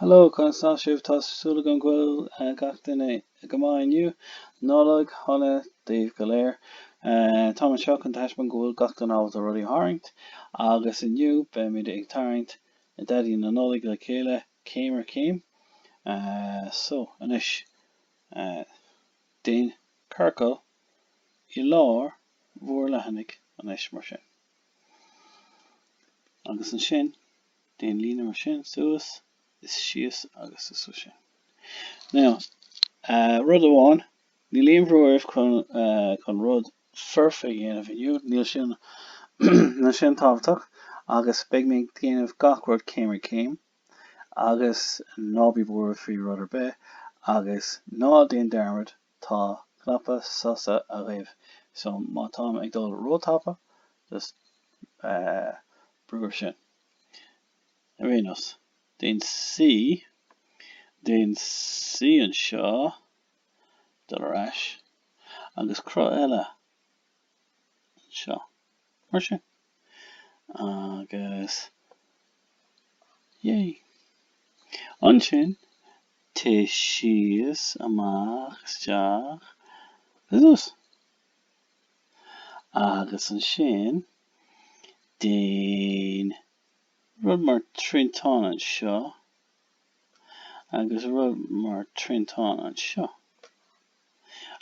Hello, conas tá sibh? Tá súil agam go bhfuil gach duine go maith inniu. Nollaig shona daoibh go léir. Táim anseo chun taispeáint go bhfuil gach duine ábalta rudaí a tharraingt agus inniu beimid ag tarraingt Daidí na Nollag le chéile, céim ar chéim. So, anois, déan ciorcal i lár bhur leathanaigh anois mar sin. Agus ansin, Déan líne mar sin, suas is síos agus suas mar sin. Now, rud amháin, níl aon bhrú oraibh chun, chun rud foirfe a dhéanamh inniu, níl sin, níl sin tábhachtach, agus beidh mé ag déanamh gach rud céim ar chéim, agus ná bí buartha faoi rud ar bith, agus ná déan dearmad, tá cnaipe sosa agaibh, so má táim ag dul róthapa, just brú ar sin. Ar aon nós, déan C, déan C anseo, dul ar ais, agus cruth eile anseo, mar sin. Agus, yay! Ansin, téigh síos, amach, isteach, agus suas. Agus ansin, déan rud mar triantán anseo agus rud mar triantán anseo.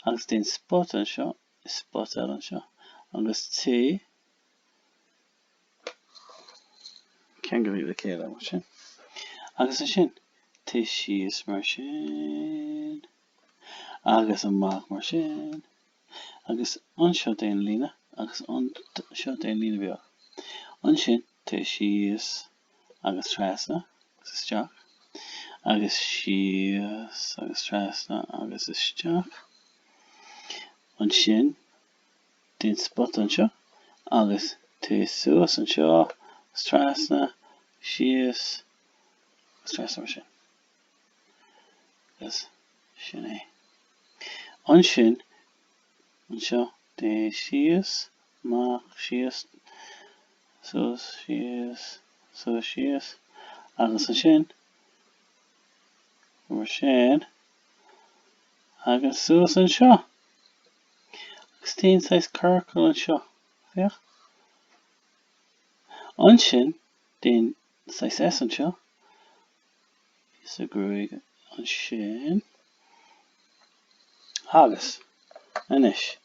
Agus déan spota anseo is spota eile anseo. Agus téigh, ceangail iad le chéile mar sin. Agus ansin, téigh síos mar sin agus amach mar sin. Agus anseo déan líne, agus anseo déan líne bheag. Ansin téigh síos agus trasna agus isteach, agus síos agus trasna agus isteach. Ansin déan spota anseo agus téigh suas anseo agus trasna, síos agus trasna mar sin. Agus sin é. Ansin, anseo, téigh síos, amach, síos, suas, síos, suas, síos, agus ansin, mar sin, agus suas anseo. Agus déan saghas ciorcal anseo, féach. Ansin, déan saghas S anseo. Píosa gruaig ansin. Agus anois,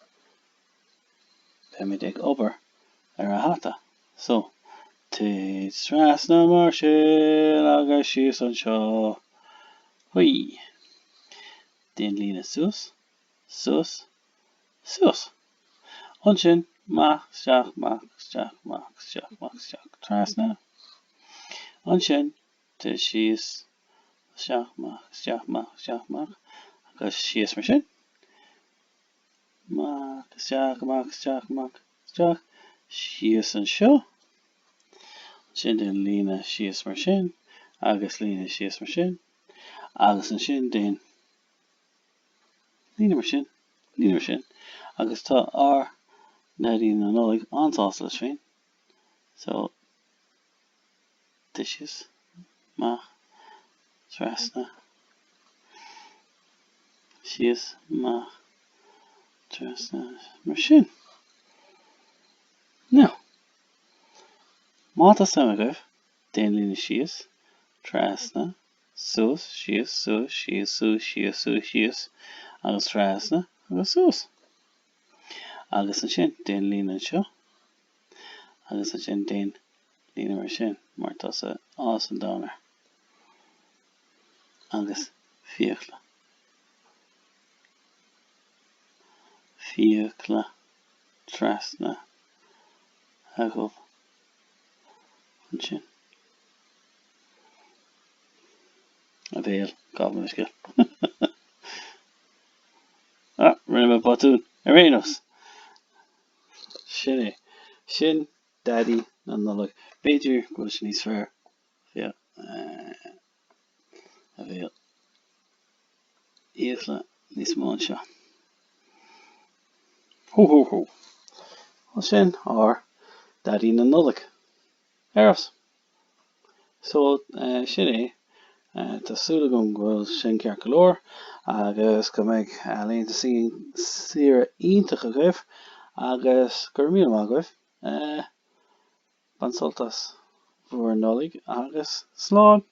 beimid ag obair ar a hata. So, téigh trasna mar sin agus síos anseo. Hui! Déan líne suas, suas, suas. Ansin, amach, isteach, amach, isteach, amach, isteach, amach, isteach, trasna. Ansin, téigh síos, isteach, amach, isteach, amach, isteach, amach, agus síos mar sin. Amach, isteach, amach, isteach, amach, isteach, síos anseo. Ansin déan líne síos mar sin, agus líne síos mar sin, agus ansin déan líne mar sin, líne mar sin, agus tá ár nDaidí na Nollag an-sásta leis féin. So, téigh síos, amach, trasna, síos, amach, trasna, mar sin. Now, má tá suim agaibh, déan líne síos, trasna, suas, síos, suas, síos, suas, síos, suas, síos, agus trasna, agus suas. Agus ansin, déan líne anseo, agus ansin déan líne mar sin, mar tá áthas an domhain air. Agus fiacla. Fiacla trasna a ghob ansin. A bhéal, gabh mo leithscéal. Ah, rinne mé botún. Ar aon nós! Sin é. Sin Daidí na Nollag. B'fhéidir go bhfuil sé níos fearr. Féach. A bhéal. Fiacla níos mó anseo. Hó hó hó. Bhuel sin ár Daidí na Nollag. Ar fheabhas. So, sin é. Tá súil agam go bhfuil sin ceart go leor agus go mbeidh laethanta saoire iontach agaibh agus go raibh míle maith agaibh. Bain sult as bhur Nollaig agus slán!